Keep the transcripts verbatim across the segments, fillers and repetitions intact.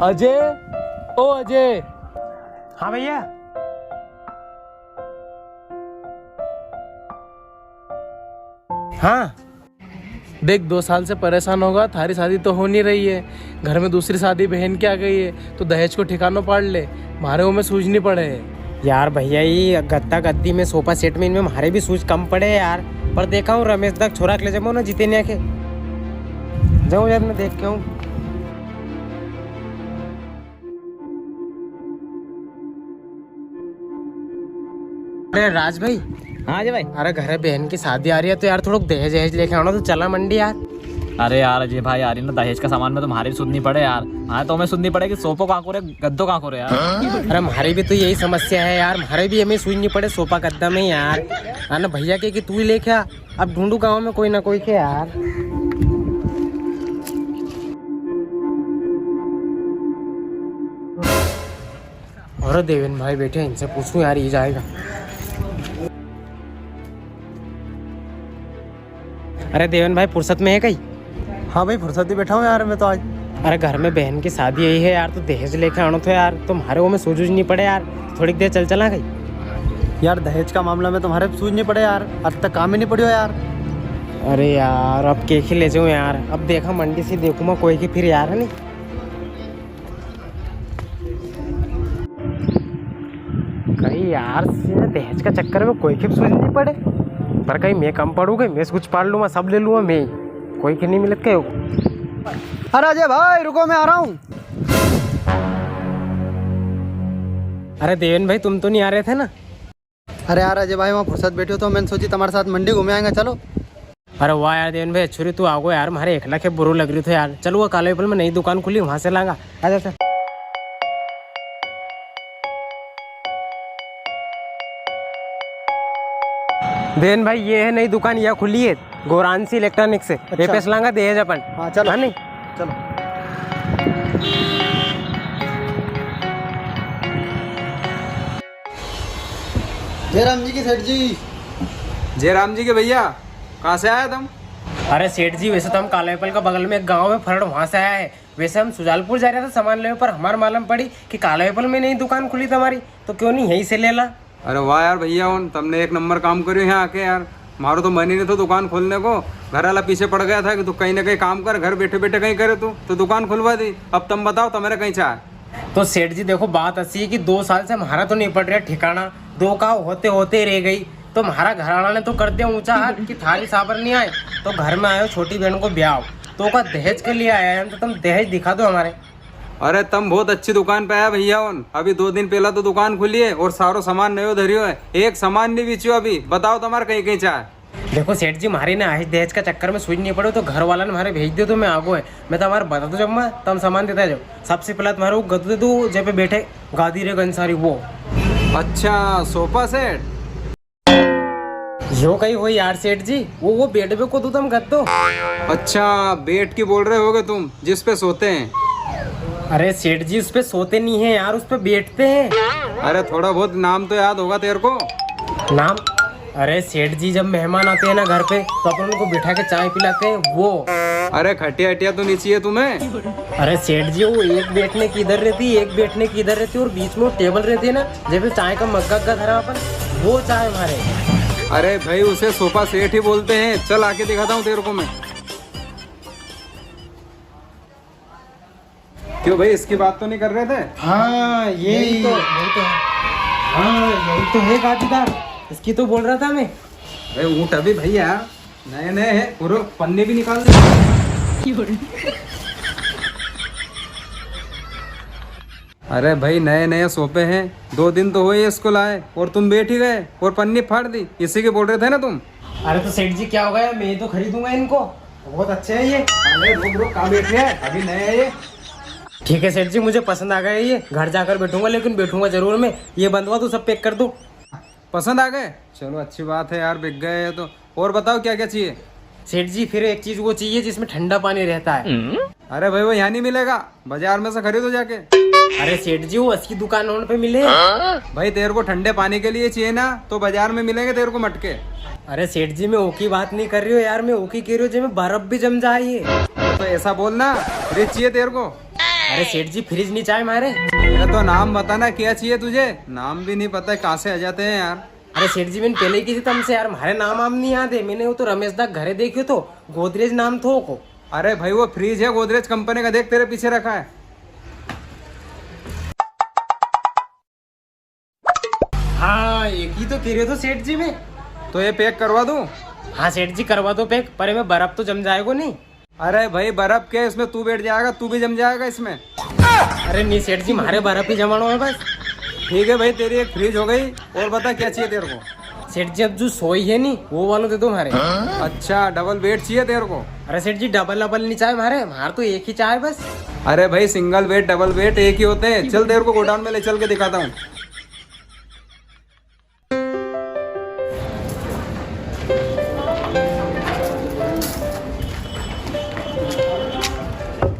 अजय, ओ अजय। हाँ भैया। हाँ। देख, दो साल से परेशान होगा, थारी शादी तो हो नी रही है, घर में दूसरी शादी बहन की आ गई है, तो दहेज को ठिकानो पाड़ ले, म्हारे वो में सूझ नी पड़े। यार भैया, ये गद्दा गद्दी में, सोफा सेट में, इनमें म्हारे भी सूझ कम पड़े यार। पर देखा हूँ, रमेश दा छोरा के ले जाऊँ ना, जितेनिया के, जाऊँ यार, मैं देख के आऊँ। अरे राज भाई। हाँ अजय भाई। अरे, घरे बहन की शादी आ रही है, तो यार थोड़ोक दहेज वहेज लेके आना, तो चला मंडी यार। अरे यार अजय भाई, यार इन दहेज का सामान में तो म्हारे भी सूझ नी पड़े यार। हाँ, तो हमें सूझ नी पड़े कि सोफो कां को रे, गद्दो कां को रे यार। अरे, म्हारी भी तो यही समस्या है यार, म्हारे भी हमें सूझ नी पड़े सोफा गद्दा में यार। अने भैया के कि तू ही लेके आ, अब ढूंढू गांव में कोई ना कोई के यार। अरे देवेन भाई बैठे, इनसे पूछूं यार, ये जाएगा। अरे देवेन भाई, फुर्सत में है कई? हाँ भाई, फुर्सत ही बैठा हूँ यार मैं तो आज। अरे, घर में बहन की शादी आई है यार, तो दहेज लेके आनो थो यार, तो म्हारे वो में सूझ नी पड़े यार, थोड़ी देर चल चला कई? यार, दहेज का मामला में तो म्हारे सूझ नी पड़े यार, आज तक काम ही नी पड़ियो यार। अरे यार, अब के के ले जाऊँ यार, अब देखा मंडी से देखूँ मैं कोई के फिर यार, है नी? कई यार, से दहेज का चक्कर में कोई के सूझ नी पड़े, पर कई मैं कम पड़ूंगा, मैं कुछ पाड़ लूंगा, सब ले लूंगा मैं, कोई के नी मिलत कई। अरे अजय भाई, रुको, मैं आ रहा हूँ। अरे देवेन भाई, तुम तो नी आ रहे थे ना? अरे यार अजय भाई, वहाँ फुर्सत बैठो तो मैंने सोची तुम्हारे साथ मंडी घूमे आएंगे, चलो। अरे वाह यार देवेन भाई, अच्छो रे तू आ गो यार, म्हारे एकला के बुरो लग रही थो यार। चल, वो काला पीपल में नई दुकान खुली, वहां से लांगा। आ जा, चल। देवेन भाई, ये है नई दुकान, यह खुली है, गोरांशी इलेक्ट्रॉनिक्स से। अच्छा। ये पेस लांगा दहेज अपन। हाँ, चलो। हाँ, नहीं? चलो। जय राम जी की सेठ जी। जय राम जी के भैया, कहाँ से आया तुम? अरे सेठ जी, वैसे तो हम काला पीपल का बगल में एक गांव है फरड़, वहां से आया है। वैसे हम सुजालपुर जा रहे थे सामान लेवे, पर हमारे मालूम पड़ी कि काला पीपल में नई दुकान खुली तुम्हारी, तो क्यों नी यहीं से ले ला। अरे वाह यार भैया, उन तमने एक नंबर काम करियो यहाँ आके यार। म्हारो तो मन ही नी थो दुकान खोलने को, घर वाला पीछे पड़ गया था कि तू कहीं ना कहीं काम कर, घर बैठे बैठे कहीं करे तू, तो दुकान खुलवा दी। अब तम बताओ, तमारे कई चाहे? तो सेठ जी देखो, बात असी है कि दो साल से म्हारा तो नी पड़ रहा ठिकाना, दो का होते होते रह गई। तो म्हारा घर वाला ने तो कर दिया ऊंचा हाथ कि थारी साबर नी आए, तो घर में आयो छोटी बहन को ब्याव, तो का दहेज के लिए आया है, तो तुम दहेज दिखा दो हमारे। अरे तम बहुत अच्छी दुकान पे आया भैया होन, अभी दो दिन पहला तो दुकान खुली है और सारो सामान नयो धरियो है, एक सामान नी बिचियो अभी। बताओ तमारे कई कई चाहे? देखो सेठ जी, म्हारी ना आज दहेज का चक्कर में सूझ नी पड़ो, तो घर वाला ने म्हारे भेज दियो, तो मैं आगो है। मैं तमारे बता दूं, जब मैं तम सामान देता जाओ, सबसे पहला तुम्हारे वो गद्दो दे दूं, जे पे बैठे गादी रे गंसारी वो। अच्छा, सोफा सेट? यो कई हो यार सेठ जी, वो, वो बेड पे को दूं तम गद्दो। अच्छा, बेड की बोल रहे होगे तुम, जिस पे सोते हैं। अरे सेठ जी, उस पे सोते नहीं है यार, उस पे बैठते हैं। अरे थोड़ा बहुत नाम तो याद होगा तेरे को। नाम? अरे सेठ जी, जब मेहमान आते हैं ना घर पे, तो अपन उनको बिठा के चाय पिलाते हैं, वो। अरे खटिया हटिया तो नी चाहिए तुम्हें? अरे सेठ जी, वो एक बैठने की इधर रहती, एक बैठने की इधर रहती और बीच में वो टेबल रहती है ना, जब चाय का मग्गा अग्गा धरा अपन, वो चाय हमारे। अरे भाई, उसे सोफा सेट ही बोलते हैं। चल, आके दिखाता हूँ तेरे को मैं। क्यों भाई, इसकी बात तो नहीं कर रहे थे? हाँ, यही यही तो, यही तो है। हाँ, यही तो है गादीदार, इसकी तो बोल रहा था मैं। अरे ऊँट अभी भैया नए नए हैं, पूरे पन्नी भी निकाल दी। अरे भाई, नए नए सोफे हैं, दो दिन तो हुए इसको लाए और तुम बैठ ही गए और पन्नी फाड़ दी, इसी के बोल रहे थे ना तुम। अरे तो सेठ जी, क्या हो गया, मैं ही तो खरीदूंगा इनको। बहुत अच्छे हैं ये। अरे रुक रुक, कहाँ बैठ रहे हैं, अभी नए हैं ये। ठीक है सेठ जी, मुझे पसंद आ गया ये, घर जाकर बैठूंगा, लेकिन बैठूंगा जरूर मैं। ये बंधवा, तू सब पैक कर दो। पसंद आ गए? चलो अच्छी बात है यार, बिक गए ये तो। और बताओ क्या क्या चाहिए? सेठ जी, फिर एक चीज वो चाहिए जिसमें ठंडा पानी रहता है। अरे भाई, वो यहाँ नहीं मिलेगा, बाजार में से खरीदो जाके। अरे सेठ जी, वो असली दुकान होने पे मिले। भाई, तेरे को ठंडे पानी के लिए चाहिए ना, तो बाजार में मिलेंगे तेरे को मटके। अरे सेठ जी, मैं ओकी बात नहीं कर रही हूँ यार, मैं ओकी कह रही हूँ जिसमें बर्फ भी जम जाए। तो ऐसा बोलना, फ्रिज चाहिए तेरे को। अरे सेठ जी, फ्रिज नी चाहे म्हारे। अरे तो नाम बताना, क्या चाहिए तुझे? नाम भी नहीं पता है, कहाँ से आ जाते हैं यार। अरे सेठ जी, मैंने पहले ही की थी तुमसे यार, म्हारे नाम आम नी याद है। मैंने वो तो रमेश दा घरे देखियो तो, गोदरेज नाम थो उको। अरे भाई, वो फ्रिज है गोदरेज कंपनी का, देख तेरे पीछे रखा है। हाँ, एक ही तो कह रहे हो सेठ जी मैं। तो ये पैक करवा दूं? हाँ सेठ जी, करवा दो पैक, पर इमें बर्फ तो जम जाएगो नी? अरे भाई, बर्फ क्या, इसमें तू बैठ जाएगा, तू भी जम जाएगा इसमें। अरे नी सेठ जी, म्हारे बर्फ ही जमानो है बस। ठीक है भाई, तेरी एक फ्रिज हो गई। और बता, क्या चाहिए तेरे को? सेठ जी, अब जो सोई है नी, वो वालो दे दो म्हारे। अच्छा, डबल बेड चाहिए तेरे को? अरे सेठ जी, डबल डबल नी चाहे म्हारे, म्हारे तो एक ही चाहे बस। अरे भाई, सिंगल बेड, डबल बेड एक ही होते हैं। चल, तेरे को गोडाउन में ले चल के दिखाता हूँ।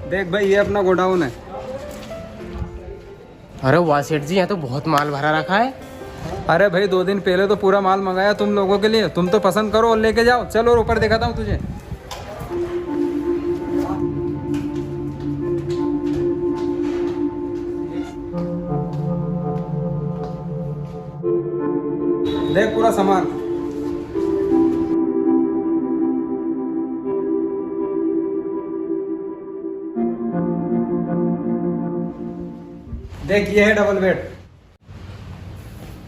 देख भाई, ये अपना गोडाउन है। अरे वाह सेठ जी, यहाँ तो बहुत माल भरा रखा है। अरे भाई, दो दिन पहले तो पूरा माल मंगाया तुम लोगों के लिए, तुम तो पसंद करो और लेके जाओ। चल, और ऊपर दिखाता हूँ तुझे। देख पूरा सामान। देख, ये है डबल बेड।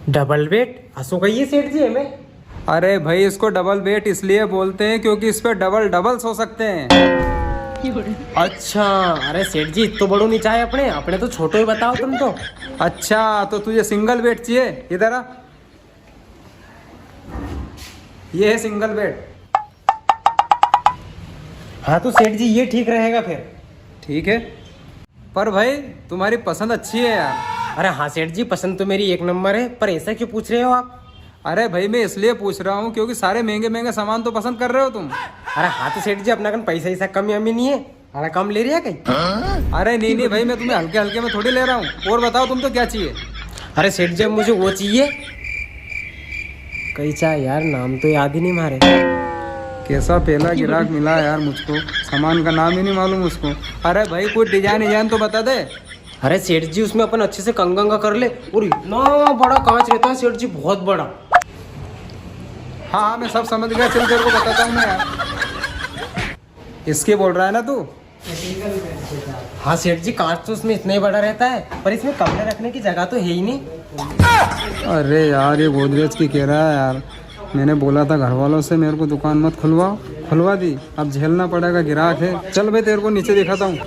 Double bed? असो कई है सेठ जी इमें? अरे भाई, इसको डबल बेड इसलिए बोलते हैं क्योंकि इस पे डबल डबल सो सकते हैं। अच्छा, अरे सेठ जी, इतनो बड़ो नी चाहे अपने, अपने तो छोटो ही बताओ तुम तो। अच्छा, तो तुझे सिंगल बेड चाहिए? इधर आ। ये है सिंगल बेड। हाँ तो सेठ जी, ये ठीक रहेगा फिर। ठीक है, पर भाई, तुम्हारी पसंद अच्छी है यार। अरे हाँ सेठ जी, पसंद तो मेरी एक नंबर है, पर ऐसा क्यों पूछ रहे हो आप? अरे भाई, मैं इसलिए पूछ रहा हूँ क्योंकि सारे महंगे महंगे सामान तो पसंद कर रहे हो तुम। अरे हाँ तो सेठ जी, अपना कन पैसा ऐसा कमी अमी नी है। अरे कम ले रही है कई? अरे नहीं नहीं भाई, मैं तुम्हें हल्के हल्के में थोड़ी ले रहा हूँ। और बताओ, तुम तो क्या चाहिए? अरे सेठ जी, मुझे वो चाहिए। कई चाहे यार, नाम तो याद ही नी म्हारे। कैसा पहला गिराक मिला यार मुझको, सामान का नाम ही नहीं मालूम उसको। अरे भाई, कोई डिजाइन डिजाइन तो बता दे। अरे सेठ जी, उसमें अपन अच्छे से कंघा कर ले, और इतना बड़ा कांच रहता है सेठ जी, बहुत बड़ा। हाँ हाँ, मैं सब समझ गया, चल तेरे को बताता हूँ मैं यार। इसके बोल रहा है ना तू? हाँ सेठ जी, कांच तो उसमें इतना ही बड़ा रहता है, पर इसमें कपड़े रखने की जगह तो है ही नहीं। अरे यार, ये गोदरेज की कह रहा है यार, मैंने बोला था घर वालों से मेरे को दुकान मत खुलवाओ, खुलवा दी, अब झेलना पड़ेगा, गिराक है। चल भाई, तेरे को नीचे दिखाता हूँ।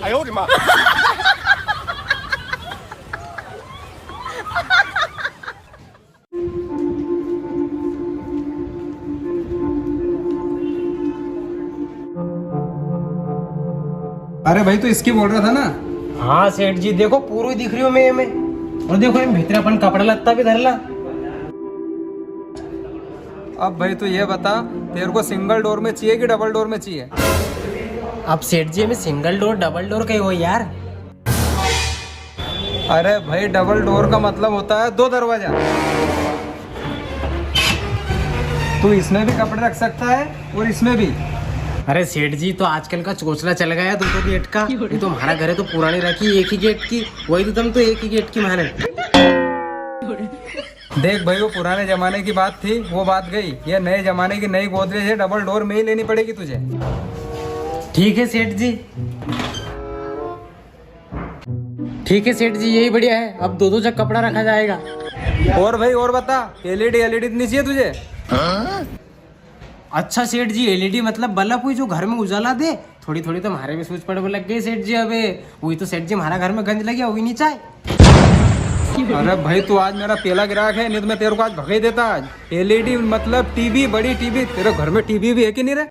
अरे भाई, तू इसकी बोल रहा था ना? हाँ सेठ जी, देखो पूरी दिख रही हूँ मैं, मैं। और देखो, इमें भीतर अपन कपड़ा लत्ता भी धर ला। अब भाई, तू ये बता, तेरे को सिंगल डोर में चाहिए कि डबल डोर में चाहिए? अब सेठ जी, इमें सिंगल डोर, डबल डोर कई हो यार? अरे भाई, डबल डोर का मतलब होता है दो दरवाजा। तू इसमें भी कपड़े रख सकता है और इसमें भी। अरे सेठ जी, तो आजकल का चोचला चल गया है दो दो गेट का। ये तो हमारा घर है तो पुरानी रखी एक ही गेट की, वही तो तुम तो एक ही गेट की माने। देख भाई, वो पुराने जमाने की बात थी, वो बात गई। ये नए जमाने की नई गोदरेज है, डबल डोर में ही लेनी पड़ेगी तुझे। ठीक है सेठ जी। ठीक है सेठ जी, यही बढ़िया है, अब दो दो जग कपड़ा रखा जाएगा। और भाई, और बता, एलईडी, एलईडी तो नहीं चाहिए तुझे? अच्छा सेठ जी, एलईडी मतलब बल्ब हुई जो घर में उजाला दे? थोड़ी थोड़ी तो म्हारे भी सूझ पड़वा लग गई सेठ जी। अबे वही तो सेठ जी, म्हारा घर में गंज लगी, वही नी चाहे। अरे भाई, तू आज मेरा पहला ग्राहक है, नहीं तो मैं तेरे को आज भगा ही देता आज। एलईडी मतलब टीवी, बड़ी टीवी। तेरे घर में टीवी भी है कि नहीं रे?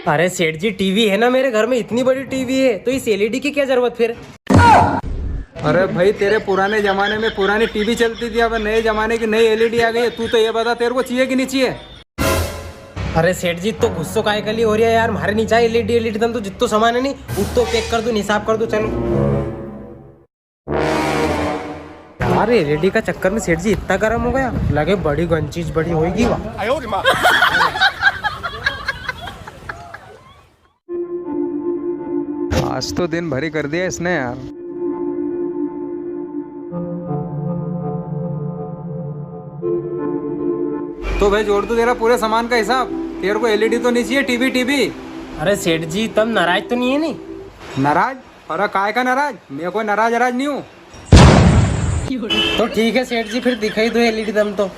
अरे सेठ जी, टीवी है ना मेरे घर में, इतनी बड़ी टीवी है, तो इस एलईडी की क्या जरूरत फिर? अरे भाई, तेरे पुराने जमाने में पुरानी टीवी चलती थी, अब नए जमाने की नई एलईडी आ गई है। तू तो ये बता, तेरे को चाहिए कि नहीं चाहिए? अरे सेठ जी, तो गुस्सो काय कली हो रही है यार? म्हारे नी चाहे एलईडी, एलईडी, तम तो जित्तो सामान है नी, उत्तो पैक कर दो, हिसाब कर दो, चलो। अरे, एलईडी का चक्कर में सेठ जी इतना गर्म हो गया, लगे बड़ी गन चीज बड़ी होगी वाह। आज तो दिन भरी कर दिया इसने यार। तो भाई जोड़ दूं तेरा पूरे सामान का हिसाब, तेरे को एलईडी तो नी चाहिए, टीवी, टीवी? अरे सेठ जी, तम नाराज तो नी है नी? नाराज? अरे काय का नाराज, मैं कोई नाराज नाराज नी हूँ। तो ठीक है सेठ जी, फिर दिखाई दो एलईडी तम तो।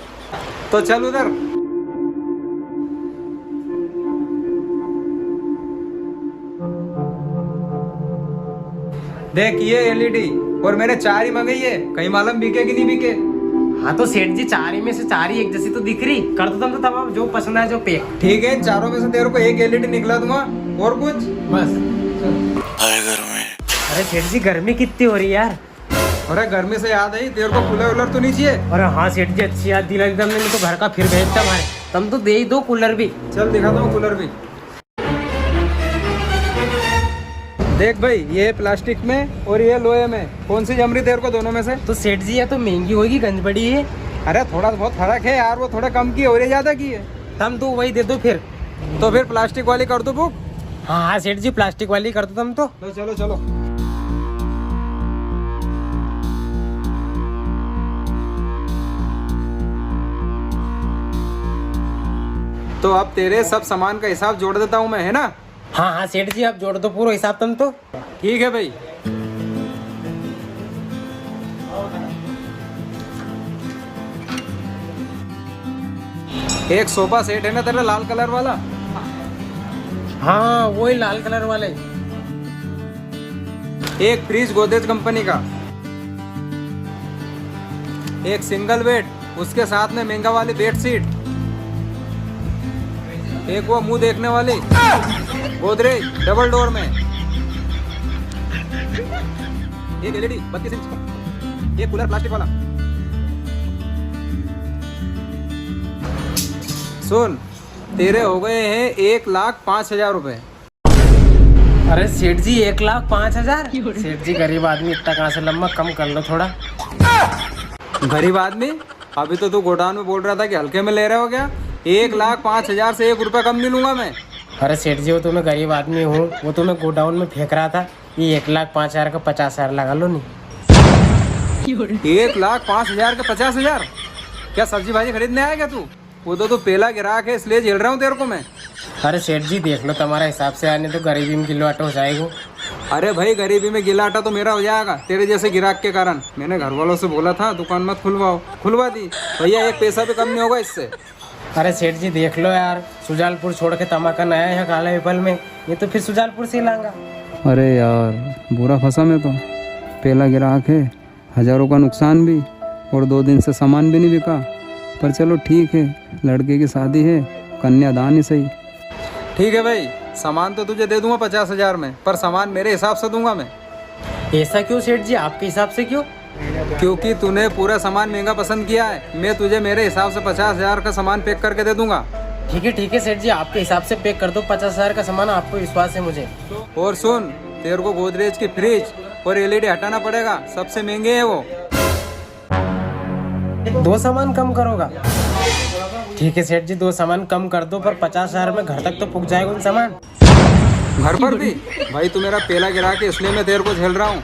तो चल उधर। देख ये एलईडी, और मैंने चार ही मंगाई है, कई मालम बिके कि नी बिके। हाँ तो सेठ जी, चार ही में से चार ही एक जैसी तो दिख री। कर दो तम तो तमाम जो पसंद आए जो पैक। ठीक है, इन चारों में से तेरे को एक एलईडी निकला दूंगा। और कुछ? बस। चल। अरे सेठ जी, गर्मी कितनी हो री है यार। अरे गर्मी से याद आई, तेरे को कूलर वूलर तो नी चाहिए? अरे हाँ सेठ जी, अच्छी याद दिला दी तमने, नी तो घर का फिर भेजता मारे। तम तो दे ही दो कूलर भी। चल दिखाता हूँ कूलर भी। देख भाई, ये है प्लास्टिक में और ये लोहे में, कौन सी जम री तेरे को दोनों में से? तो सेठ जी, ये तो महंगी होगी, गंज बड़ी है। अरे थोड़ा बहुत फर्क है यार, वो थोड़ा कम की और ये ज्यादा की है। तम तो वही दे दो फिर। तो फिर प्लास्टिक वाली कर दो बुक? हाँ हाँ सेठ जी, प्लास्टिक वाली कर दो तम तो। लो, चलो, चलो। तो अब तेरे सब सामान का हिसाब जोड़ देता हूँ मैं, है ना? हाँ हाँ सेठ जी, आप जोड़ दो पूरा हिसाब तम तो। ठीक है भाई। एक सोफा सेट है ना तेरा लाल कलर वाला? हाँ, वही लाल कलर वाला ही। एक फ्रिज गोदरेज कंपनी का, एक सिंगल बेड, उसके साथ में महंगा वाली बेडशीट, एक वो मुंह देखने वाली गोदरेज डबल डोर में, एक एलईडी बत्तीस इंच, एक कूलर प्लास्टिक वाला। सुन, तेरे हो गए हैं एक लाख पाँच हजार रुपए। अरे सेठ जी, एक लाख पाँच हजार? सेठ जी, गरीब आदमी, इतना कहाँ से लम्मा, कम कर लो थोड़ा। गरीब आदमी? अभी तो तू गोडाउन में बोल रहा था कि हल्के में ले रहे हो क्या? एक लाख पाँच हजार से एक रुपया कम नहीं लूंगा मैं। अरे सेठ जी, वो तो मैं गरीब आदमी हूँ, वो तो मैं गोडाउन में फेंक रहा था। ये एक लाख पाँच हजार का पचास हजार लगा लो नी। एक लाख पाँच हजार का पचास हजार? क्या सब्जी भाजी खरीदने आया क्या तू? वो तो तू पहला गिराहक है, इसलिए झेल रहा हूँ तेरे को मैं। अरे सेठ जी, देख लो, तमारा हिसाब से आने तो गरीबी में गिलो आटो हो जाएगो। अरे भाई, गरीबी में गिला आटा तो मेरा हो जाएगा तेरे जैसे गिराहक के कारण। मैंने घर वालों से बोला था दुकान मत खुलवाओ, खुलवा दी। भैया, एक पैसा भी कम नहीं होगा इससे। अरे सेठ जी, देख लो यार, सुजालपुर छोड़ के तमाका नया है काला पीपल में, ये तो फिर सुजालपुर से ही लांगा। अरे यार, बुरा फंसा मैं तो। पहला गिराहक है, हजारों का नुकसान भी, और दो दिन से सामान भी नहीं बिका। पर चलो ठीक है, लड़के की शादी है, कन्यादान ही सही। ठीक है भाई, सामान तो तुझे दे दूंगा पचास हजार में, पर सामान मेरे हिसाब से दूंगा मैं। ऐसा क्यों सेठ जी, आपके हिसाब से क्यों? क्योंकि तूने पूरा सामान महंगा पसंद किया है, मैं तुझे मेरे हिसाब से पचास हजार का सामान पैक करके दे दूंगा। ठीक है, ठीक है सेठ जी, आपके हिसाब से पैक कर दो पचास हजार का सामान, आपको विश्वास है मुझे। और सुन, तेरे को गोदरेज की फ्रिज और एलईडी हटाना पड़ेगा, सबसे महंगे हैं वो। दो सामान कम करोगा? ठीक है सेठ जी, दो सामान कम कर दो, पर पचास हजार में घर तक तो पुग जाएगा उन सामान। घर पर भी? भाई, तू मेरा पहला गिराहक है, इसलिए मैं तेरे को झेल रहा हूँ।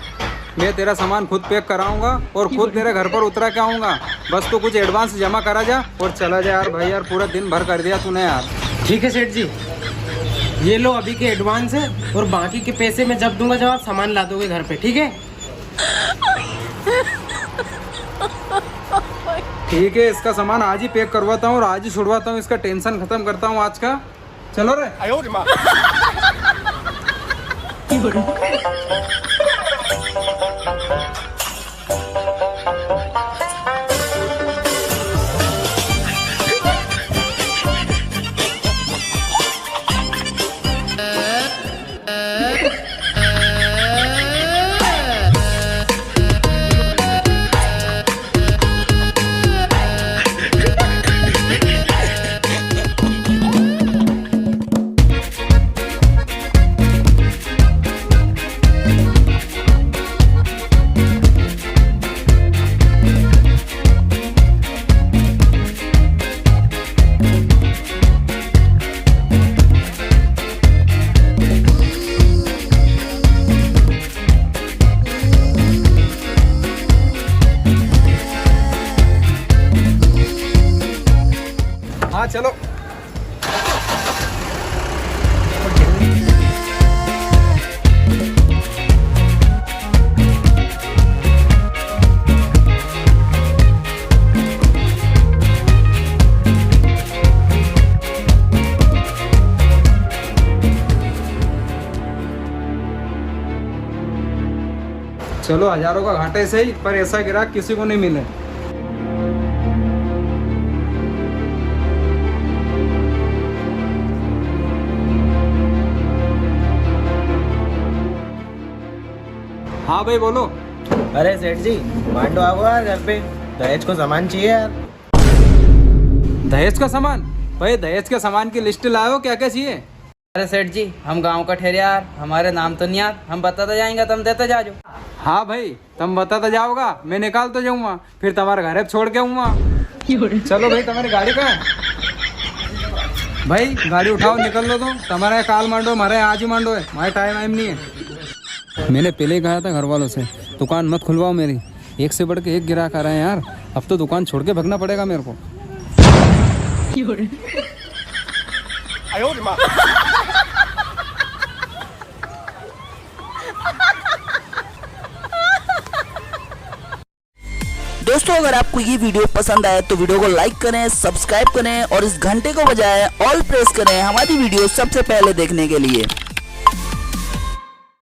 मैं तेरा सामान खुद पैक कराऊंगा और खुद तेरे घर पर उतरा के आऊंगा। बस तू कुछ एडवांस जमा करा जा और चला जा यार। भाई यार, पूरा दिन भर कर दिया तूने यार। ठीक है सेठ जी, ये लो अभी के एडवांस है, और बाकी के पैसे मैं जब दूंगा, जब आप सामान ला दोगे घर पे, ठीक है? ठीक है, इसका सामान आज ही पैक करवाता हूँ और आज ही छुड़वाता हूँ, इसका टेंशन खत्म करता हूँ आज का। चलो रे। चलो। चलो, हजारों का घाटा ही सही, पर ऐसा ग्राहक किसी को नहीं मिले। हाँ भाई, बोलो। अरे सेठ जी, मांडो आगो यार घर पे, दहेज को सामान चाहिए यार। दहेज का सामान? भाई, दहेज के सामान की लिस्ट लायो, क्या क्या चाहिए? अरे सेठ जी, हम गांव का ठेरियार, हमारे नाम तो नहीं याद, हम बताते जाएंगे, तुम देते जाजो। हाँ भाई, तुम बताते जाओगा, मैं निकालते जाऊंगा, फिर तुम्हारे घर छोड़ के आऊंगा। चलो भाई, तुम्हारी गाड़ी कहाँ है? भाई, गाड़ी उठाओ, निकल लो तुम। तुम्हारे काल मांडो, हमारे आज ही मांडो है, हमारे टाइम वाइम नहीं है। मैंने पहले ही कहा था घर वालों से, दुकान मत खुलवाओ मेरी। एक से बढ़ के एक ग्राहक आ रहे हैं यार, अब तो दुकान छोड़ के भगना पड़ेगा मेरे को। दोस्तों, अगर आपको ये वीडियो पसंद आए तो वीडियो को लाइक करें, सब्सक्राइब करें और इस घंटे को बजाएं, ऑल प्रेस करें हमारी वीडियो सबसे पहले देखने के लिए।